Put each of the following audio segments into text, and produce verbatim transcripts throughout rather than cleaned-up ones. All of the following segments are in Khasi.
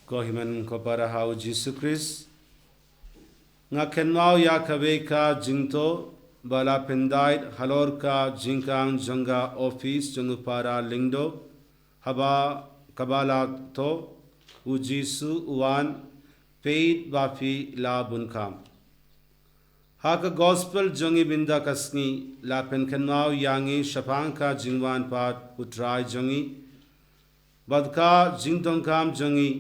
Ko hynmen ko para ha u Jisu Khrist. Nga kynmaw ïa kawei ka jingthoh ba la pyndait halor ka jingkhang jong ka ophis jong u para lyngdoh, haba kaba la thoh, U Jisu u wan, peit ba phi la bun kham. Ha ka gospel jong ngi mynta ka sngi la pynkynmaw ïa ngi shaphang ka jingwan pat u Trai jong ngi, bad ka jingdonkam jong ngi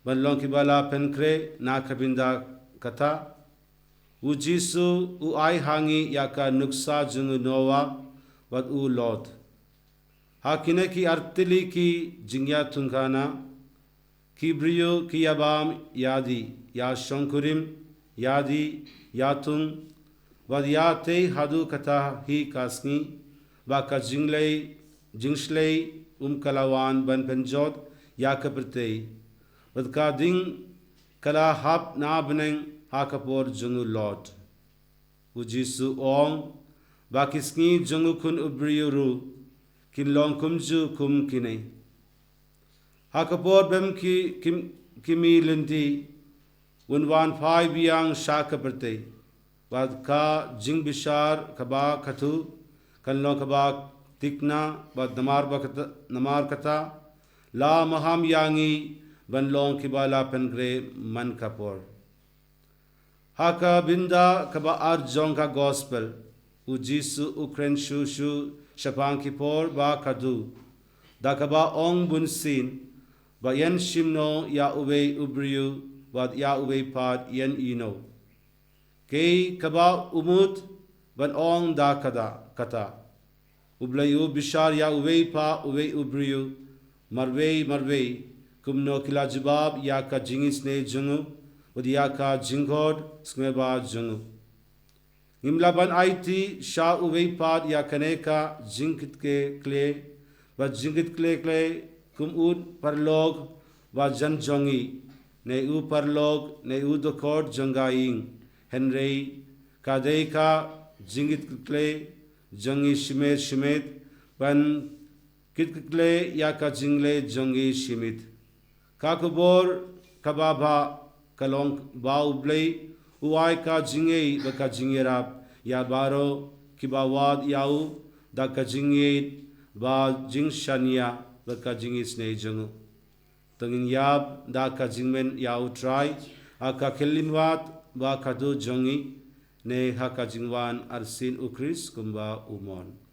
ban long kiba la pynkhreh na ka bynta kata. U Jisu u ai ha ngi ïa ka nuksa jong u Noah bad u Lot. Ha kine ki artylli ki jingïathung khana, ki briew ki ïabam ïa die, ïa shongkurim, ïa die, ïa thung, bad ïa tei haduh kata hi ka sngi, ba ka jinglei, jingshlei um ka la wan ban pynjot ïa ka pyrthei, bad ka ding ka la hap na bneng ha ka por jong u Lot. U Jisu u ong ba ki sngi jong u Khun u briew ruh kin long kumjuh kum kine. Ha ka por bym ki, ki, ki mih lynti, un wan phai biang sha ka pyrthei. Bad ka jingbishar kaba khatduh kan long kaba thikna, bad namar ba kata, namar kata, la maham ïa ngi ban long kiba la pynkhreh man ka por. Ha ka bynta kaba ar jong ka gospel, u Jisu u kren shuh shuh shaphang ki por ba khatduh, da kaba ong bunsien, ba yn shim noh ïa uwei u briew, bad ïa uwei pat yn ïehnoh. Kaei kaba u mut ban ong da kata, kata. U Blei u bishar ïa uwei pa uwei u briew marwei marwei, kumno ki la jubab ïa ka jingisynei jong u, bad ïa ka jingkhot sngewbha jong u. Ngim lah ban aiti sha uwei pat ïa kane ka jingkitkhlieh, bad jingkitkhlieh kum u paralok ba jan jong ngi, ne u paralok, ne u dkhot jong ka ïing. Hynrei ka dei ka jingkitkhlieh jong ngi shimet shimet, ban kit kit khlei ïa ka jingleh jong ngi shimet. Ka khubor kaba bha ka long ba U Blei u ai ka jingïeit bad ka jingïarap ïa baroh kiba wad ïa u da ka jingïeit bad jingshaniah bad ka jingisynei jong u. To ngin ïap da ka jingmyntoi ïa U Trai ha ka khyllipmat ba khatduh jong ngi, ne ha ka jingwan arsien U Khrist kumba u mon.